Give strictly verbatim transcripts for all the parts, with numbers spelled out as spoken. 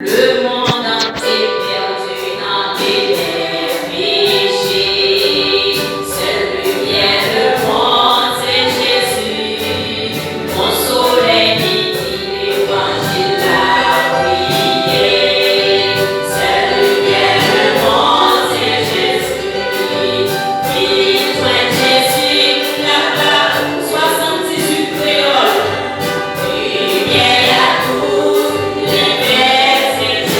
Le monde entier perdu dans les péchés. Seule lumière de monde, c'est Jésus. Mon soleil midi, l'évangile, la prière. Seule lumière de monde, c'est Jésus. Vin jwenn Jezi, n ap ba ou swasanndizuit kreyòl. Limyè a tout linivè, se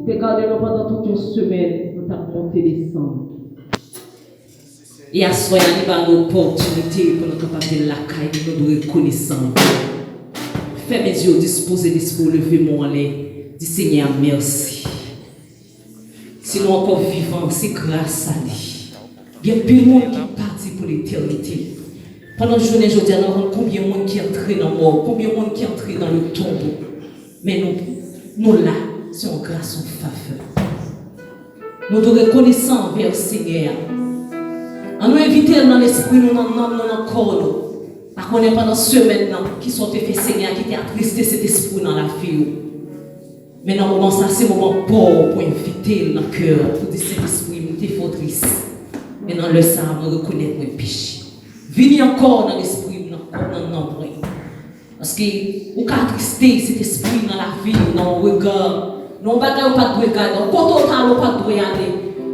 Te gade nou pandan tout yon semèn, nou t ap monte desann. E aswè a, li ba nou opòtinite pou nou kapab vin lakay li, nou dwe rekonesan. Fèmen zye w, dispoze lespri w, leve men w anlè, di Senyè a mèsi. Si nou ankò vivan, se gras a li. Gen anpil moun ki pati pou letènite. Pandan jounen jodi a, nou konn konbyen moun ki antre nan mò, konbyen moun ki antre nan le tombo. Men nou, nou la, se yon gras, yon favè. Nou dwe rekonesan anvè Senyè a. Ann nou envite l nan lespri nou, nan nanm nou, nan kò nou. Pa konnen pandan semèn nan, kisa w te fè Senyè a ki te atriste Sentespri w nan lavi w. Men nan moman sa, se moman pa w pou envite l nan kè w, pou di, Sentespri, m te fè w tris. Men nan lè sa a, mwen rekonèt mwen peche. Vini ankò nan lespri m, nan kò, nan nanm mwen. Paske ou ka atriste Sentespri nan lavi w, nan yon rega, nan yon bagay ou pa t dwe gade, yon kote ou t ale ou pa t dwe ale,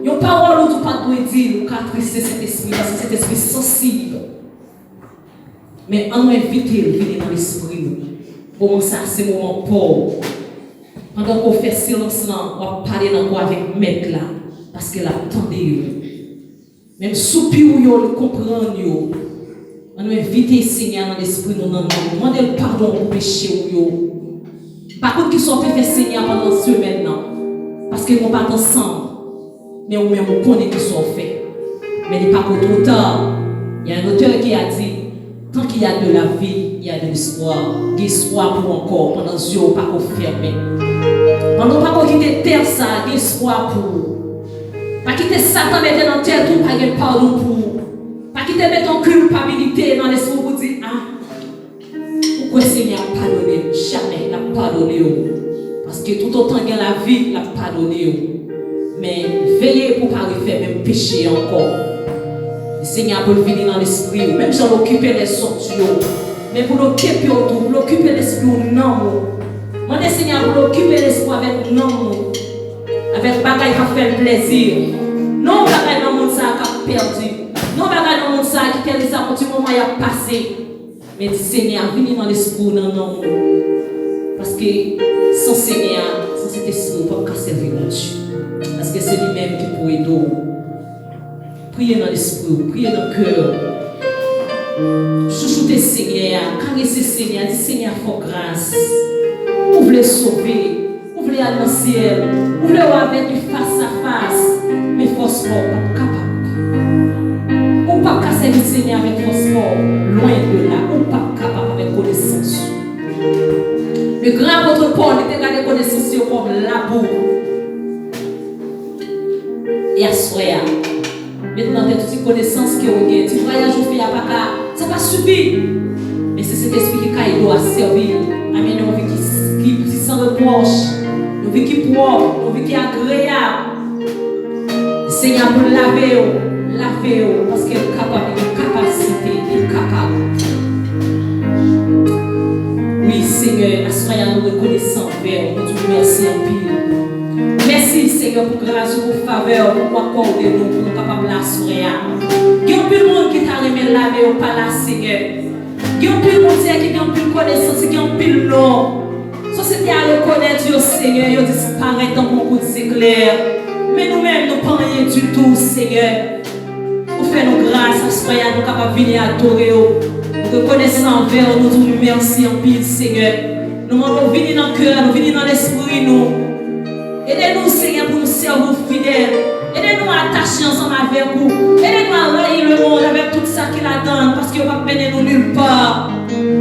yon pawòl ou di ou pa t dwe di l, ou ka atriste Sentespri, paske Sentespri sansib. Men ann nou envite l vini nan lespri nou. Moman sa a, se moman pa w. Pandan ke w fè silans lan, w ap pale nan kò avèk Mèt la, paske l ap tande w. Menm soupi w yo, li konprann yo. Ann nou envite Senyè a nan lespri nou, nan nanm nou. Mande l padon pou peche w yo. M pa konn kisa w te fè Senyè a pandan semèn nan, paske nou pa t ansanm. Men ou menm ou konnen kisa w fè. Men li pako twò ta. Il y a un auteur qui a dit, tant qu'il y a de la vie, il y a de l'espoir. Gen espwa pou ou ankò pandan zye w pako fèmen. Pandan w pako kite tè sa, gen espwa pou ou. Pa kite Satan mete nan tèt ou pa gen padon pou ou. Pa kite mete yon kilpabilite nan lespri w pou di, a, ou kwè Senyè a ap padone m? Jamè, l ap padone w. Paske toutotan gen lavi, l ap padone w. Men veye pou w pa refè menm peche a ankò. Di Senyè a pou l vini nan lespri w, menm jan l okipe lèzòt yo. Men pou l okipe w tou, pou l okipe lespri w, nanm ou. Mande Senyè a pou l okipe lespri w avèk nanm ou, avèk bagay k ap fè l plèzi. Non, bagay nan mond sa a k ap pèdi. Non, bagay nan mond sa a ki tèl sa, yon ti moman y ap pase. Men di Senyè a vini nan lespri w, nan nanm ou. Paske san Senyè a, san Sentespri w, ou p ap ka sèvi Bondye. Paske se li menm ki pou ede w. Priye nan lespri w, priye nan kè w. Chouchoute Senyè a, karese Senyè a, di Senyè a fè w gras. Ou vle sove. Ou vle al nan syèl, ou vle wè avèk li fas a fas, men fòs pa w p ap kapab. Ou p ap ka sèvi Senyè avèk fòs pa w, lwen de la, ou p ap kapab avèk konesans ou. Le gran apot Pòl, li te gade konesans yo kòm labou. E aswè a, met nan tèt ou ti konesans ke ou gen, ti vwayaj ou fè a pa ka, sa pa sifi. Men se Sentespri ki ka ede w a sèvi l, a mennen yon vi ki, ki, ki san repwòch, yon vi ki pwòp, yon vi ki agreyab. Senyè a pou l lave w, lave w, paske l kapab, li gen kapasite, li kapab. Wi, Senyè, aswè a nou rekonesan anvè w, nou di w mèsi anpil. Mèsi, Senyè, pou gras ou, pou favè w, pou w akòde nou, pou nou kapab la aswè a. Gen anpil moun ki ta renmen la, men yo pa la, Senyè. Gen anpil moun, Senyè, ki gen anpil konesans, ki gen anpil non. Sosyete a rekonèt yo, Senyè, yo disparèt tankou yon kout zeklè. Men nou menm, nou pa anyen ditou, Senyè. Ou fè nou gras, aswè a nou kapab vini adore w. Nou rekonesan anvè w, nou di w mèsi anpil, Senyè. Nou mande w vini nan kè nou, vini nan lespri nou. Ede nou, Senyè, pou nou sèvi w fidèl. Ede nou atache ansanm avèk ou. Ede nou a rayi lemonn avèk tout sa ki ladan l, paske yo p ap mennen nou nilpa.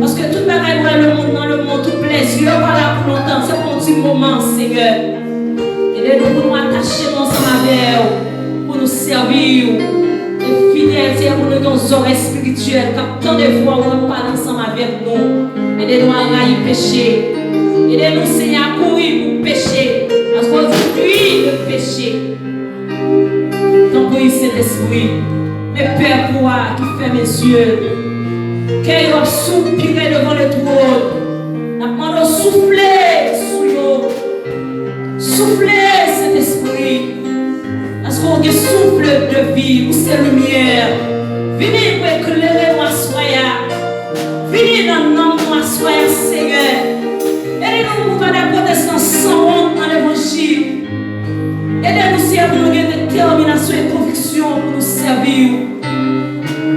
Paske tout bagay nou wè lemonn nan lemonn, tout plezi yo pa la pou lontan, se pou yon ti moman, Senyè. Ede nou pou nou atache nou ansanm avè w, pou nou sèvi w. E fidèl, Senyè, pou nou gen yon zòrèy espirityèl k ap tande vwa w, k ap pale ansanm avèk nou. Ede nou a rayi peche. Ede nou, Senyè, a kouri pou peche. Paske w di, fui le péché. Tanpri, Sentespri, men pèp ou a ki fèmen zye l, ke yo ap soupire devan letwòn, n ap mande w soufle sou yo. Soufle, Sentespri, paske w gen souf de vi, ou se limyè. Vini pou eklere nou aswè a. Vini nan nanm nou aswè a, Senyè. Ede nou pou nou pa de pwotestan sanwont nan levanjil. Pou nou gen detèminasyon e konviksyon pou nou sèvi w.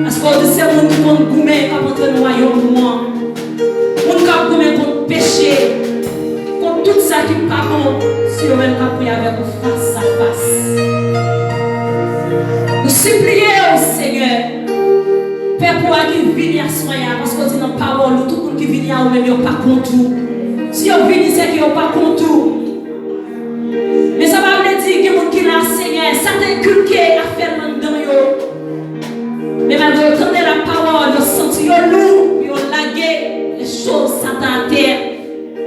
Paske w di se moun ki konn goumen k ap antre nan wayòm ou an. Moun k ap goumen kont peche, kont tout sa ki pa bon, se yo menm k ap priye avèk ou fas a fas. Nou sipliye w, Senyè, pèp ou a ki vini aswè a, paske w di nan pawòl ou, tout moun ki vini a ou menm, yo pa kont ou. Si yo vini, se ke yo pa kont ou. Men sa pa vle di gen moun ki la, Senyè, sa te enkilke afè l anndan yo. Men malgre yo tande lapawòl, yo santi yo lou, yo lage les choses Satan atè.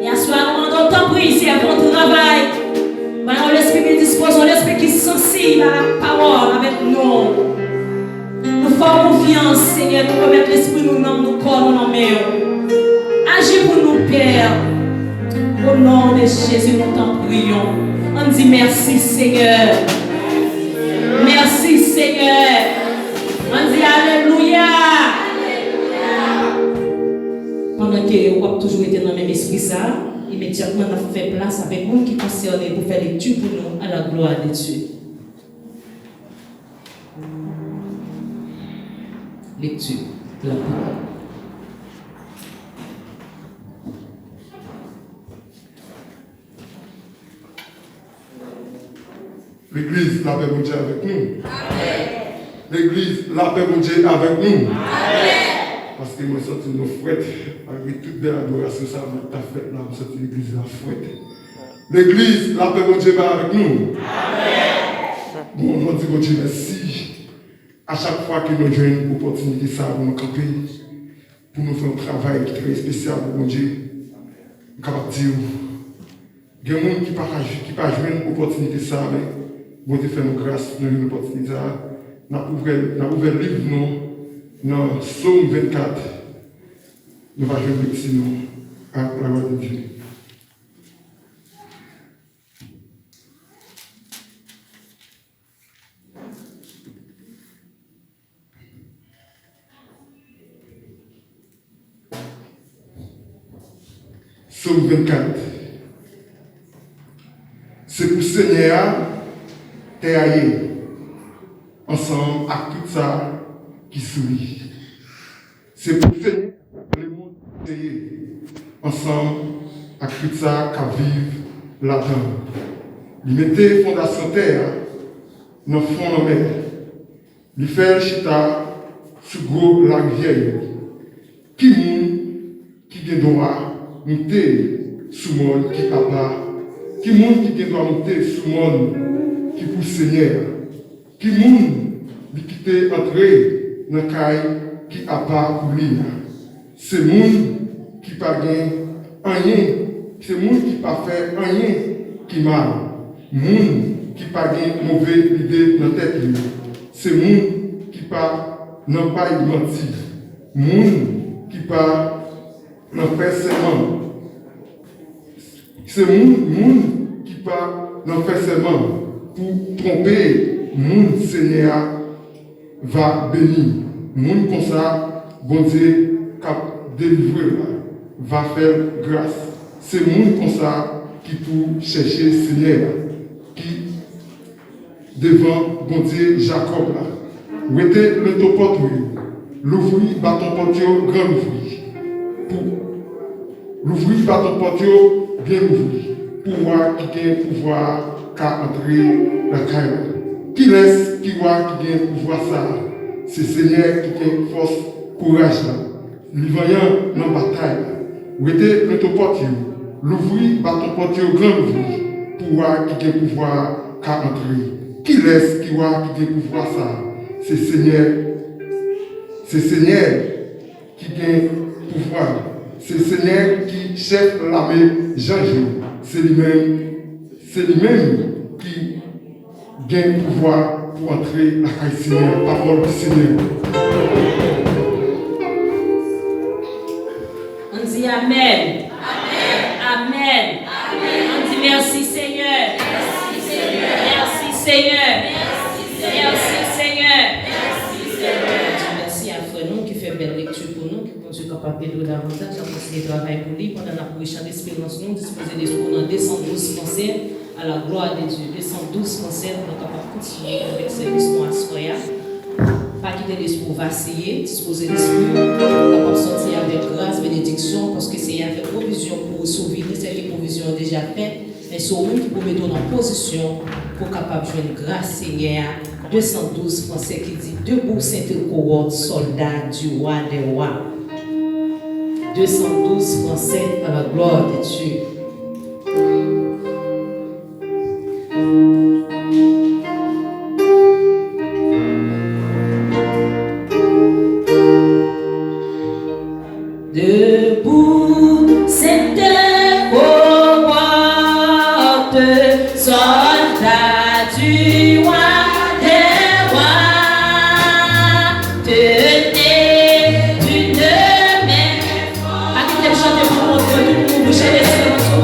E aswè a, nou mande w, tanpri, sèvi w travay. Ba yo lespri ki dispoze, yon lespri ki sansib a lapawòl avèk non. Nou fè w konfyans, Senyè, nou remèt lespri nou, nanm nou, kò nou nan men w. Aji pou nou, Pè. O non de Jezi, nou tanpri w. Ann di mèsi, Senyè. Mèsi, Senyè. Ann di alelouya. Pandan ke w ap toujou rete nan menm espri sa a, imedyatman n ap fè plas avèk moun ki konsène pou fè lekti pou nou, à la gloire de Dieu. Lecture de la parole. Legliz, lapè Bondye avèk nou. Legliz, lapè Bondye avèk nou. Paske mwen santi nou frèt, malgre tout bèl adorasyon sa a mwen ta fèt la, mwen santi legliz la frèt. Legliz, lapè Bondye ba avèk nou. Bon, nou di Bondye mèsi. A chak fwa ke nou jwenn opòtinite sa a pou nou kanpe, pou nou fè yon travay ki trè espesyal pou Bondye, m kapab di w, gen moun ki pa ka, ki pa jwenn opòtinite sa a, men Bondye fè nou gras, nou jwenn opòtinite sa a. N ap ouvè, n ap ouvè liv nou nan Sòm vennkat. Nou va jwenn lekti nou. A la gloire de Dieu. Sòm vennkat. Se pou Senyè a tè a ye, ansanm ak tout sa ki sou li. Se pou Senyè a lemonn te ye, ansanm ak tout sa k ap viv ladan l. Li mete fondasyon tè a nan fon lanmè. Li fè l chita sou gwo larivyè yo. Ki moun ki gen dwa moute sou mòn ki apa? Ki moun ki gen dwa moute sou mòn ki pou Senyè a? Ki moun li kite antre nan kay ki apa pou li a? Se moun ki pa gen anyen, se moun ki pa fè anyen ki mal, moun ki pa gen move lide nan tèt li, se moun ki pa nan bay manti, moun ki pa nan fè sèman. Se moun, moun ki pa nan fè sèman pou twonpe moun Senyè a va beni. Moun konsa, Bondye k ap delivre l la va fè l gras. Se moun konsa ki pou chèche Senyè a, ki devan Bondye Jakòb la. Wete lento pòt ou yo, louvri baton pòt yo gran louvri. Pou louvri baton pòt yo byen louvri, pou wa ki gen pouvwa a ka antre lakay la. Kilès ki wa ki gen pouvwa sa a? Se Senyè ki gen fòs kouraj la. Li vanyan nan batay la. Wete lento pòt yo, louvri baton pòt yo gran louvri, pou wa ki gen pouvwa a ka antre. Kilès ki wa ki gen pouvwa sa a? Se Senyè, se Senyè ki gen pouvwa. Se Senyè ki chèf lame zanj yo. Se li menm, se li menm ki gen pouvwa pou antre lakay Senyè a. Pawòl di Senyè a. Ann di amèn. Amèn. Ann di mèsi, Senyè. Mèsi, Senyè. Mèsi, Senyè. Mèsi, Senyè. Mèsi, Senyè. Mèsi a frè nou ki fè bèl lekti pou nou, ke Bondye kapab ede w davantaj a kontinye travay pou li pandan n ap riche an esperans nou dispoze de sou nan de san douz fransè. À la gloire de Dieu, de san douz Fransè, pou nou kapab kontinye avèk sèvis nou aswè a. Pa kite lespri w vasiye, dispoze lespri w, pou nou kapab sòti avèk gras, benediksyon, paske Senyè a fè pwovizyon pou w sou vini, sèke pwovizyon an deja fèt, men se ou menm ki pou mete w nan pozisyon pou w kapab jwenn gras Senyè a. De san douz Fransè ki di, Debout, sainte cohorte, soldats du roi des rois. De san douz Fransè, à la gloire de Dieu. Debout, sainte cohorte, soldats du roi des rois, tenez d'une main forte. Pa kite m chante pou nou, tout moun bouche lespri nou.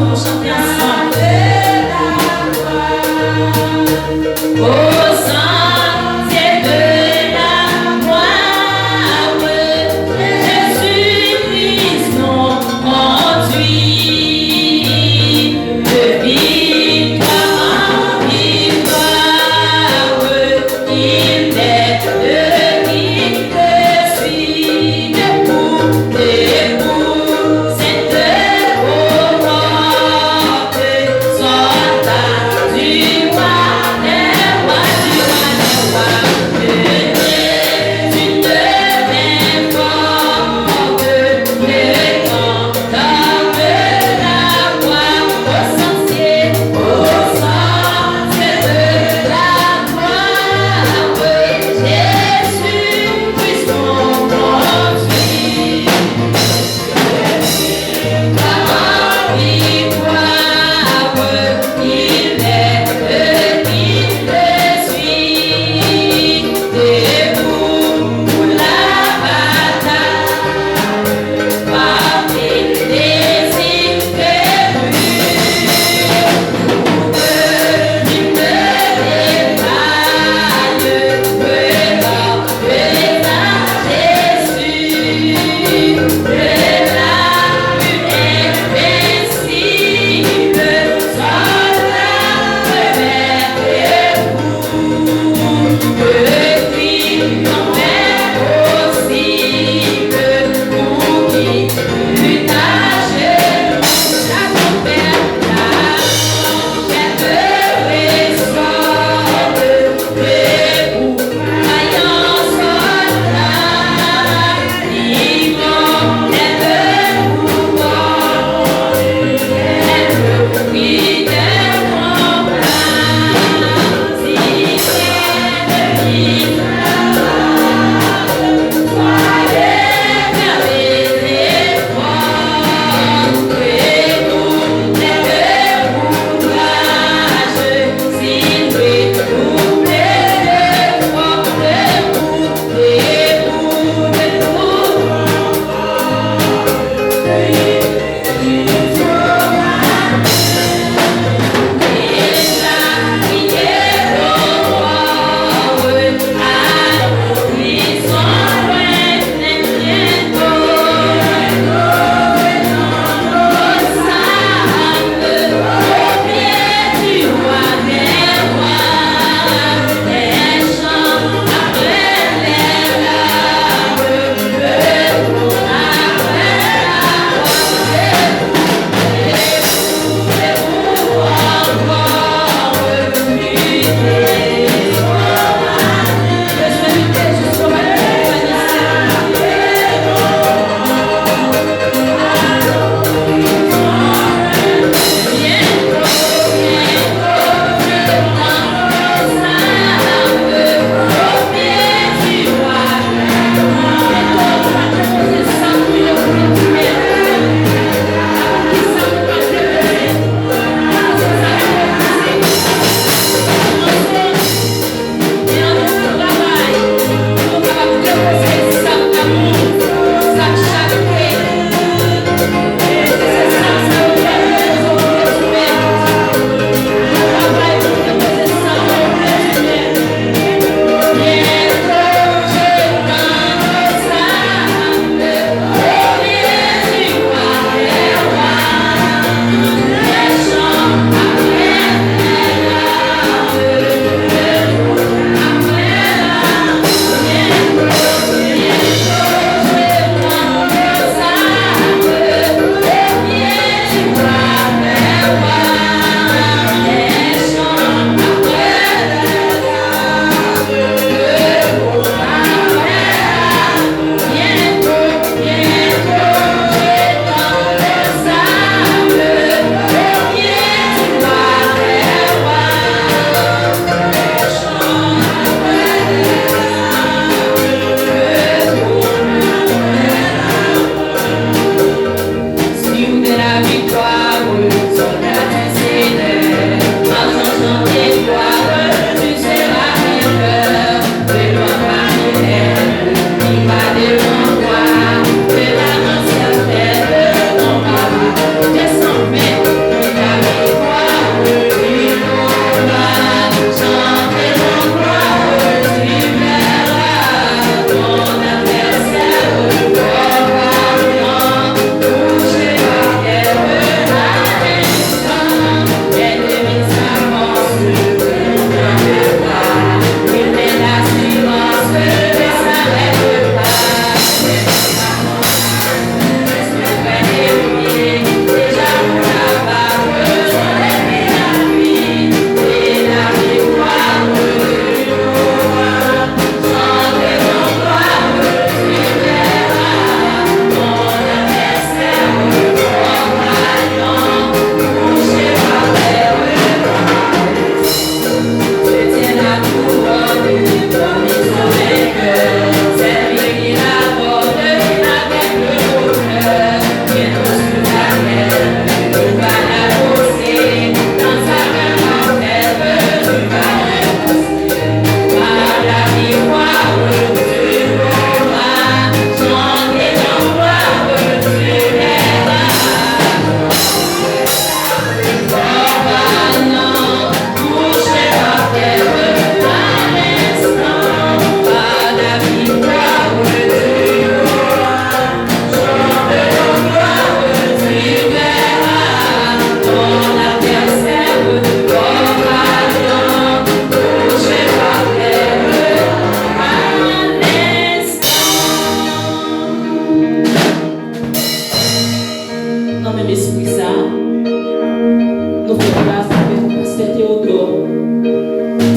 Fè gras avèk pastè Teyodò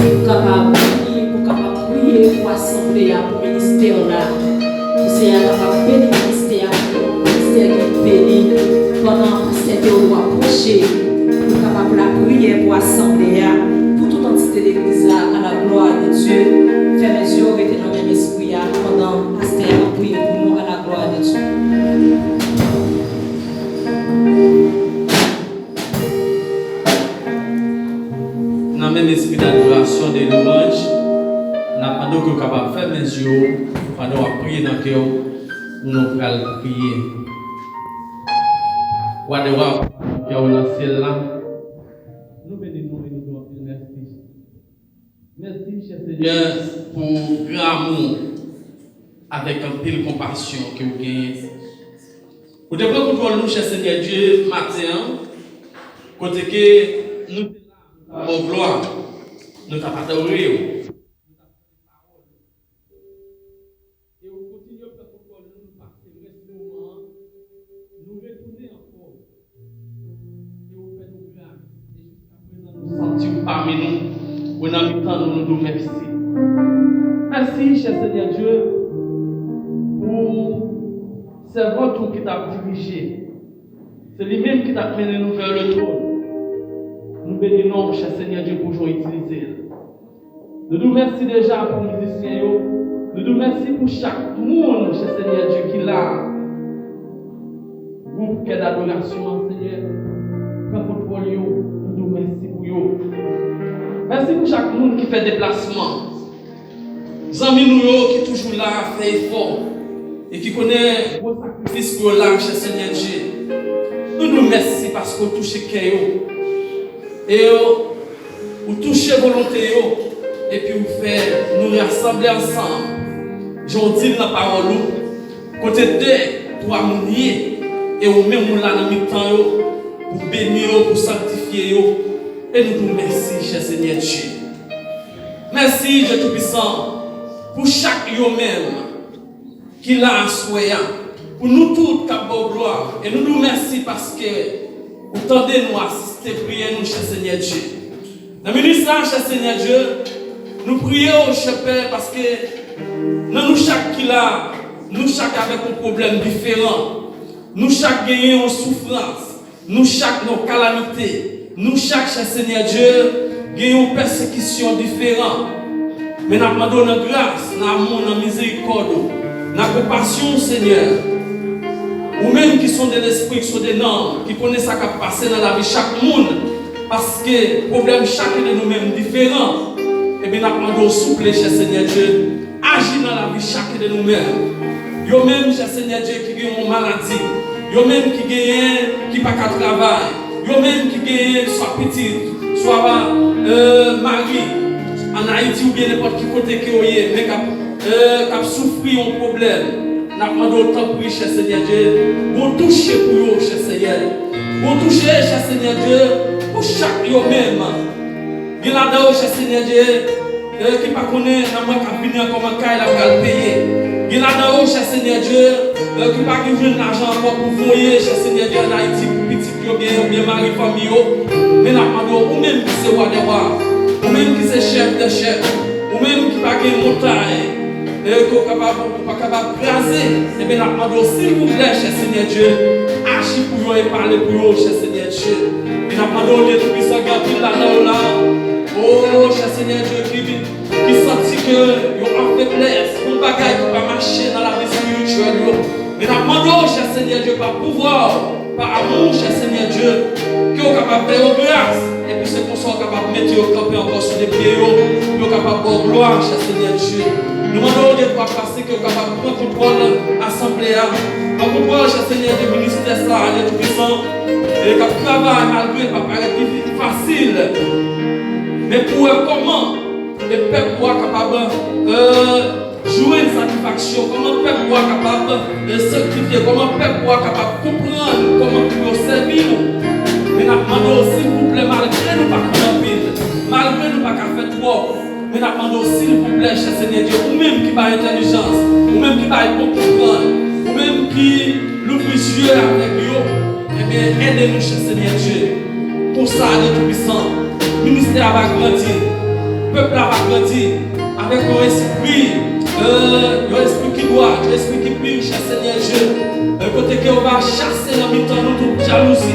pou kapab beni, pou kapab priye pou asanble a, pou ministè la. Pou Seyè a kapab beni ministè a, pou ministè ki beni pandan pastè Teyodò ap preche, pou kapab lapriyè pou asanble a, pou tout antite legliz la, à la gloire de Dieu. Fèmen zye w, rete nan menm espri a pandan pastè a ap priye pou nou, à la gloire de Dieu. Nan menm espri d'adorasyon, de louanj, n ap mande w ke w kapab fèmen zye w pandan w ap priye nan kè w, pou nou pral priye. Wa dè wa, Papa nou ki nan syèl la, nou beni nou e nou di w anpil mèsi. Mèsi, chè Senyè, pou gran amou avèk anpil konpasyon ke w genyen. Ou te pran kontwòl nou, chè Senyè Dye, maten an, kote ke nou te la, nou t ap ba w glwa, nou t ap adore w. E ou kontinye pran kontwòl nou, nou pase rès moman an, nou retounen ankò. E ou fè nou gras. E jiskaprezan nou santi w pami nou, ou nan mitan nou, nou di w mèsi. Mèsi, chè Senyè Dye, pou sèvant ou ki t ap dirije. Se li menm ki t ap mennen nou vè le twòn. Nou beni non w, chè Senyè Dye, pou jan w itilize l. Nou di w mèsi deja pou mizisyen yo. Nou di w mèsi pou chak moun, chè Senyè Dye, ki la. Gwoup kè dadorasyon an, Senyè, pran kontwòl yo. Nou di w mèsi pou yo. Mèsi pou chak moun ki fè deplasman. Zanmi nou yo ki toujou la, fè efò, e ki konnen gwo sakrifis pou yo la, chè Senyè Dye. Nou di w mèsi paske w touche kè yo. E yo Ou touche volonte yo, epi ou fè nou rasanble ansanm. Jan w di l nan pawòl ou, kote de, twa moun ye, e ou menm ou la nan mitan yo, pou beni yo, pou sanktifye yo. E nou di w mèsi, chè Senyè Dye. Mèsi, Dye Toupisan, pou chak yo menm ki la aswè a, pou nou tout k ap ba w glwa, e nou di w mèsi paske ou tande nou, asiste priyè nou, chè Senyè Dye. Nan minit sa a, chè Senyè Dye, nou priye w, chè Pè, paske nan nou chak ki la, nou chak avèk yon pwoblèm diferan. Nou chak genyen yon soufrans. Nou chak nan yon kalamite. Nou chak, chè Senyè Dye, gen yon pèsekisyon diferan. Men n ap mande w nan gras, nan amou, nan mizerikòd ou, nan konpasyon w, Senyè. Ou menm ki sonde lespri, ki sonde nanm, ki konnen sa k ap pase nan lavi chak moun, paske pwoblèm chak de nou menm diferan. Ebyen, n ap mande w souple, chè Senyè Dye, aji nan lavi chak de nou menm. Yo menm, chè Senyè Dye, ki gen yon maladi. Yo menm ki genyen, ki pa ka travay. Yo menm ki genyen swa pitit, swa, euh, mari, ann Ayiti oubyen nenpòt ki kote ke yo ye, men k ap, euh, k ap soufri yon pwoblèm. N ap mande w, tanpri, chè Senyè Dye, pou w touche pou yo, chè Senyè. Pou w touche, chè Senyè Dye, pou chak yo menm. Gen ladan yo, chè Senyè Dye, euh, ki pa konnen nan mwa k ap vini an kòman kay la pral peye. Gen ladan yo, chè Senyè Dye, euh, ki pa gen jwenn lajan ankò pou voye, chè Senyè Dye, ann Ayiti pou pitit yo genyen oubyen mari fanmi yo. Men n ap mande w, ou menm ki se Wa dè wa, ou menm ki se Chèf dè chèf, ou menm ki pa gen montay, e ke w kapab, ou pa kapab kraze, ebyen, n ap mande w, silvouplè, chè Senyè Dye, aji pou yo e pale pou yo, chè Senyè Dye. E n ap mande w, Dye Toupisan, gen anpil ladan yo la, o, chè Senyè Dye, ki vin, ki santi ke yo an feblès, yon bagay ki pa mache nan lavi espirityèl yo. Men n ap mande w, chè Senyè Dye, pa pouvwa w, pa amou w, chè Senyè Dye, ke w kapab fè yo gras, epi se konsa w kapab mete yo kanpe ankò sou de pye yo, pou yo kapab ba w glwa, chè Senyè Dye. Nou mande w, Dye, pou w ap pase, ke w kapab pran kontwòl asanble a, pran kontwòl, chè Senyè Dye, ministè sa a, Dye Toupisan, e k ap travay malgre l pa parèt li fasil, men pou w wè kòman e pèp ou a kapab, euh, jwenn satisfaksyon, kòman pèp ou a kapab, euh, sanktifye, kòman pèp ou a kapab konprann kòman pou yo sèvi ou. Men n ap mande w, silvouplè, malgre nou pa konn anpil, malgre nou pa ka fè twòp, men n ap mande w, silvouplè, chè Senyè Dye, ou menm ki bay entèlijans, ou menm ki bay bon konprann, ou menm ki louvri zye avèg yo, ebyen, ede nou, chè Senyè Dye. Konsa, Dye Toupisan, ministè a va grandi, pèp la va grandi, avèk yon espri, euh, yon espri ki dwat, yon espri ki pi, chè Senyè Dye, euh, kote ke ou va chase nan mitan nou tout jalouzi,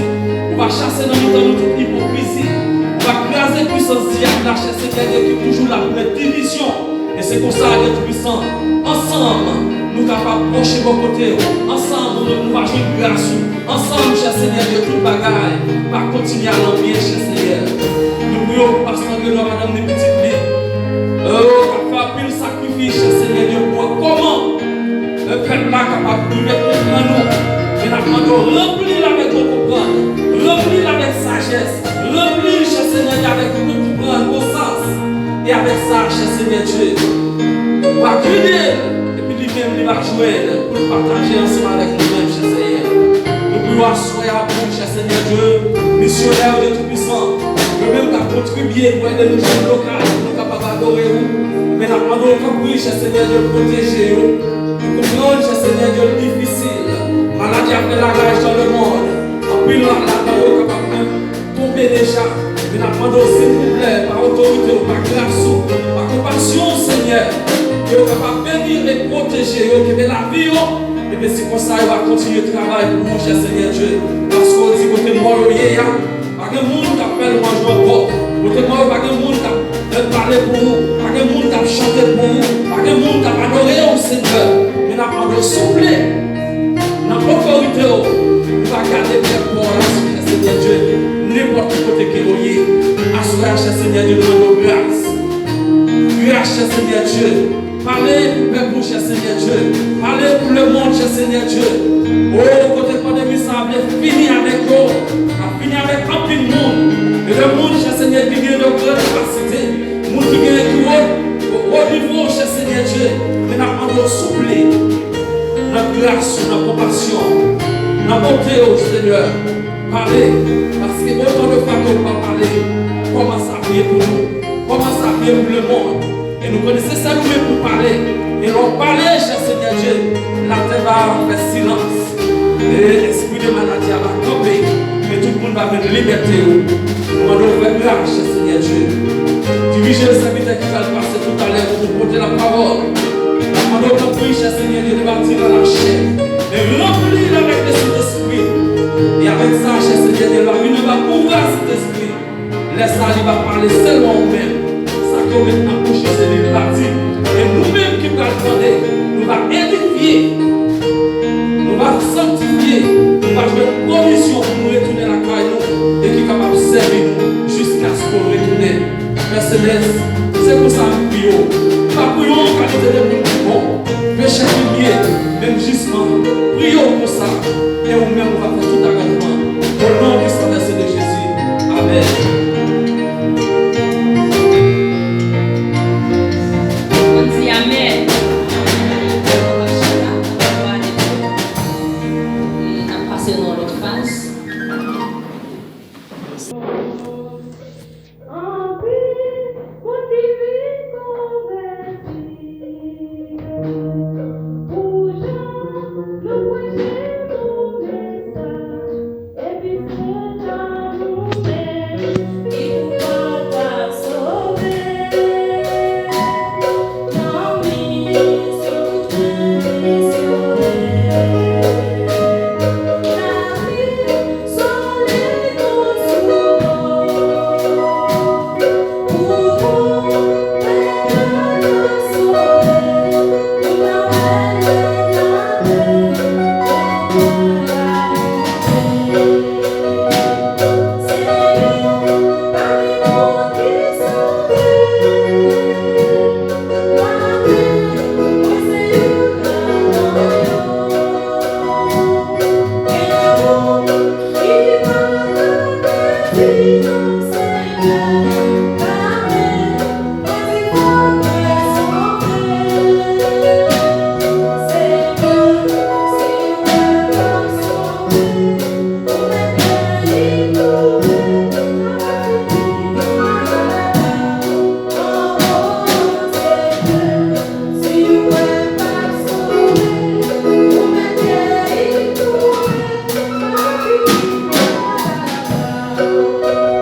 ou va chase nan mitan nou tout ipokrizi, ou va kraze pwisans dyab la, chè Senyè Dye, ki toujou la pou met divizyon. E se konsa, Dye Toupisan, ansanm, nou kapab pwoche bò kote w. Ansanm, nou, nou va jwenn gras ou. Ansanm, chè Senyè Dye, tout bagay va kontinye al an byen, chè Senyè. Nou priye w pou pastè Angelò, madanm li, pitit li. Yo, k ap fè anpil sakrifis, chè Senyè Dye, pou wè kòman, e, pèp la kapab rive konprann ou. Men n ap mande w ranpli l avèk bon konprann, ranpli l avèk sajès, ranpli l, chè Senyè Dye, avèk bon konprann, bon sans. E avèk sa, chè Senyè Dye, w a gide l, epi li menm li va jwenn pou l pataje ansanm avèk nou menm, chè Senyè. Nou priye w aswè a pou, chè Senyè Dye, misyonè yo, Dye Toupisan, yo menm k ap kontribye pou ede nou jwenn lokal pou nou kapab adore ou. Men n ap mande w tanpri, chè Senyè Dye, pwoteje yo. Nou konprann, chè Senyè Dye, l difisil. Maladi ap fè laraj dans le monde. Anpil la, ladan yo kapab menm tonbe deja. Men n ap mande w, silvouplè, pa otorite w, pa gras ou, pa konpasyon w, Senyè, ke w kapab beni e pwoteje yo, kenbe lavi yo. Ebyen, se konsa yo va kontinye travay pou ou, chè Senyè Dye. Paske w di kote mò yo ye a, pa gen moun k ap fè lwanj ou ankò. Kote mò yo, pa gen moun k ap pale pou ou, pa gen moun k ap chante pou ou, pa gen moun k ap adore w, Senyè. Men n ap mande w, souple, nan otorite w, ou va gade pèp pa w la, Senyè Dye, nenpòt ki kote ke yo ye. Aswè a, chè Senyè Dye, nou mande w gras. Gras, chè Senyè Dye. Pale pou pèp ou, chè Senyè Dye. Pale pou lemonn, chè Senyè Dye. O, kote pandemi sa a vle fini avèk yo, ap fini avèk anpil moun. E lemonn, chè Senyè, ki gen de gran kapasite, moun ki gen ki wo, wo nivo, chè Senyè Dye. Men n ap mande w, souple, nan gras ou, nan konpasyon ou, nan bonte w, Senyè, pale, paske otan de fwa ke w pa pale, kòman sa ap ye pou nou, kòman sa ap ye pou lemonn. E nou konnen se sèl ou menm pou pale. E lè w pale, chè Senyè Dye, latè va fè silans. E espri de maladi a va kanpe. E tout moun va jwenn libète yo. Nou mande w fè gras, chè Senyè Dye. Dirije sèvitè ki pral pase toutalè pou nou pote lapawòl. N ap mande w tanpri, chè Senyè Dye, de bati nan lachè. Men ranpli l avèk Lesentespri. E avèk sa, chè Senyè Dye, l va vin anba pouvwa Sentespri. Lè sa a, li va pale sèlman ou menm. Sa ke ou met nan bouch li, se li l va di. E nou menm ki pral tande, nou va edifye, nou va sanktifye, nou va jwenn pwovizyon pou nou retounen lakay nou e ki kapab sèvi nou jiskaske w retounen. Pè Selès, se konsa nou priye w. Pa priye w an kalite de moun ki bon, pechè ki lye, menm jisman. Priye w konsa, e ou menm ou va fè tout aranjman. O non du Saint-Esprit de Jésus. Amèn. N di amèn. N ap pase nan yon lòt faz. Anpil moun ki vin konvèti pou jan nou preche bon mesaj, epi se la nou menm ki pou pata sove. Nan misyon pou misyone. Lavi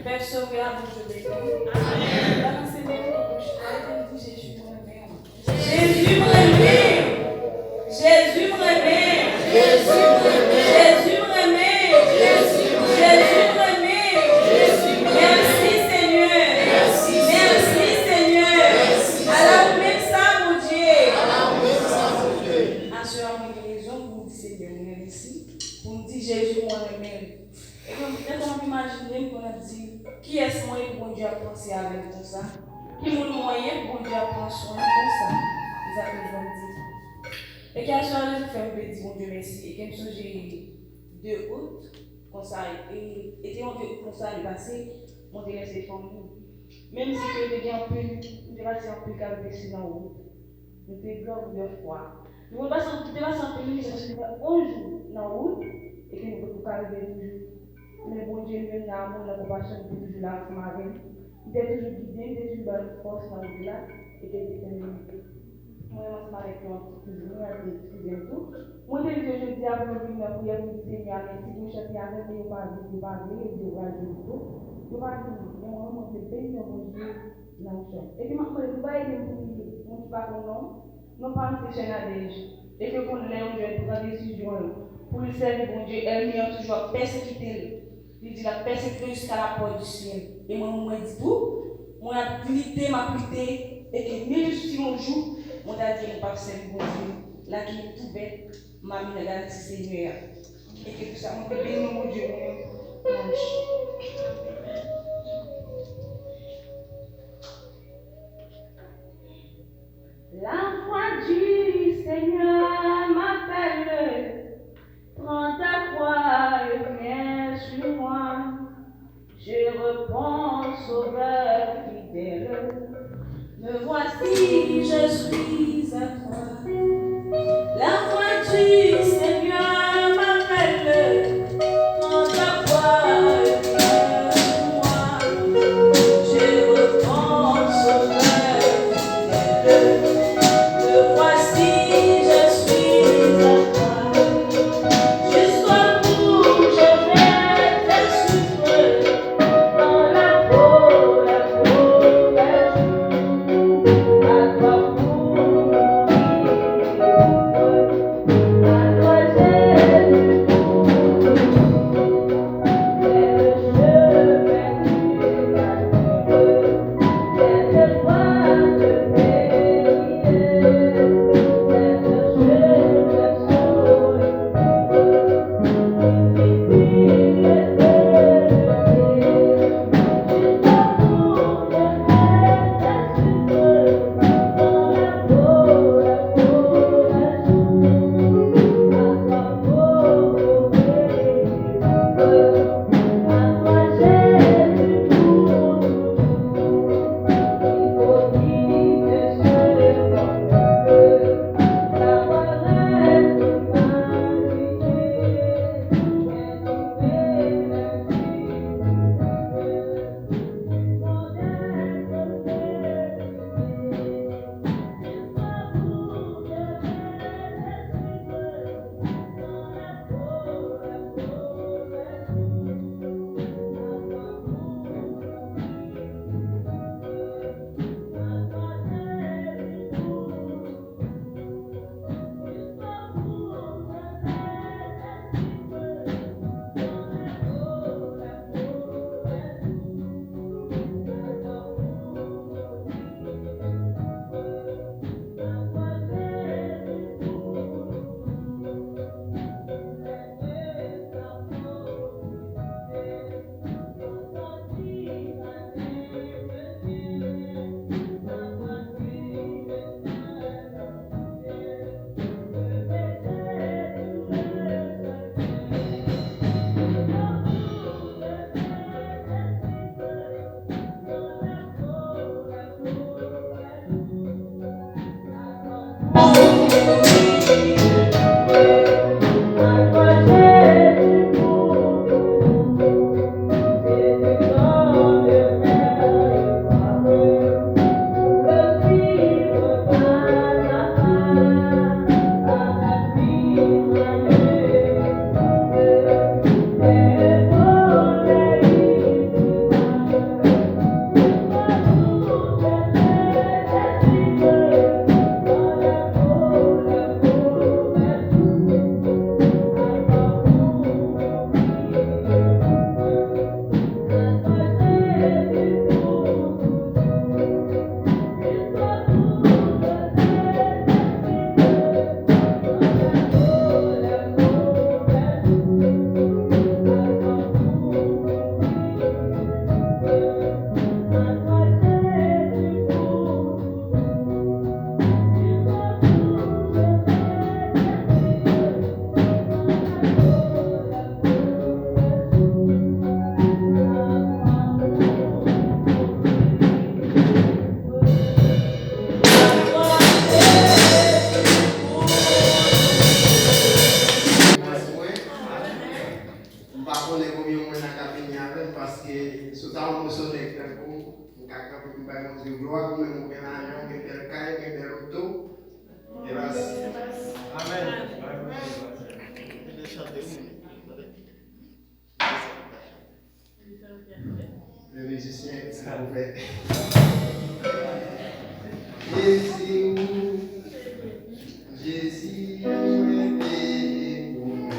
Pè Sovè a, Bondye beni w. Amen. Balanse men w nan bouch ou, epi di, Jezi, mwen renmen w. Jezi, mwen renmen w. Jezi, mwen renmen w. Jezi, mwen renmen w. Jezi, mwen renmen w. Jezi, mwen renmen w. Jezi, mwen renmen w. Mèsi, Senyè. Mèsi, Senyè. Ala ou menm sa, Bondye. Ala ou menm sa, Bondye. Aswè a, mwen gen rezon pou m di Senyè mwen mèsi, pou m di Jezi, mwen renmen w. E mwen, lè sa m ap imajine m, mwen ap di, kiyès mwen ye pou Bondye ap panse avè m konsa? Ki moun mwen ye pou Bondye ap pran swen m konsa? Se sa ke mwen di. E ke aswè a rezon k fè m vle di Bondye mèsi. E ke m sonje de out, konsa, e, e te yon de out konsa ane pase, mwen te lese fanmi m. Menm si ke te gen anpil, m te pase anpil kalite nan wout. Nou te dòmi dè fwa. Nou te pase, nou te pase anpil mizè, nou te fè on jou nan wout, e ke nou potko ka rive toujou. Men Bondye li menm nan amou, nan konpasyon, li te toujou la ansanm avè m. Li te toujou gide m, li te toujou ban m fòs nan wout la, e ke li te fè m rive. Mwen menm ansanm avèk yon ti kouzin mwen, eskize m tou. Mwen te di yo jodi a pou yo vin nan priyè pou m di Senyè a mèsi pou yo chante avè m, men yo pa vin, yo pa vle, yo di yo pral vin tou. Yo pa vini, men mwen menm mwen vle beni non Bondye nan yon chante. Epi m ap mande nou pa ede m pou priye, moun ki pa konn non m, non pa m se Chènadèj. E ke konn lè yon jèn pran desizyon l pou l sèvi Bondye, ènmi an toujou ap pèsekite l. Li di l ap pèsekite l jiska lapòt di syèl. E mwen, mwen di tou, mwen ap lite, m ap lite, e ke menm si yon jou, mwen ta di ke mwen p ap sèvi Bondye, la ki tou bèt, m a vin nan garanti Senyè a. E ke pou sa, mwen te beni non Bondye mwen. Nan La voix du Seigneur m'appelle, prends ta croix et viens sur moi. Bon Sauveur fidèle, me voici, je suis à toi. La voix du Seigneur m'appelle, tends ta voix et viens pour moi. Je réponds, Sauveur fidèle, me voici, je suis à toi. Jusqu'au bout, je vais te suivre. Mwen, m pa konnen konbyen moun la k ap vini avè m, paske sou ta yon moso nèg tankou m, m ka kanpe pou m bay Bondye glwa, ou menm ou gen lajan, ou gen bèl kay, ou gen bèl oto. Amèn. Mwen chante, wi. Le mizisyen, silvouplè. Jezi, ou, Jezi, mwen peye pou mwen.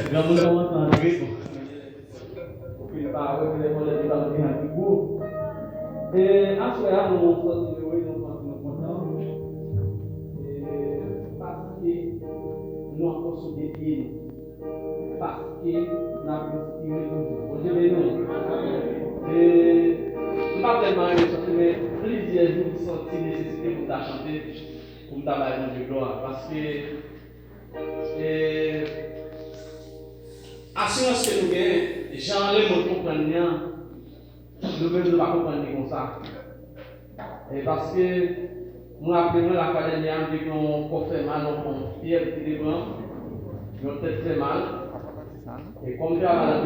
Granmoun kòmanse antre, bon. Oke, pa wè telefòn nan, li pa antre nan pi gwo. E, aswè a, nou santi nou, wi, nou santi nou kontan. E, paske nou ankò sou de pye nou. Paske n ap respire toujou. Bondye beni w. E, m pa tèlman renmen chante, men plizyè jou m santi nesesite pou m ta chante, pou m ta bay Bondye glwa. Paske, e, asirans ke nou genyen, jan lemonn konprann li an, nou menm nou pa konprann li konsa. E paske, mwen raple mwen, lafwa dènyè a, m te gen yon kò fè mal, yon, yon fyèv ki te pran m, yon tèt fè mal. E kòm m te al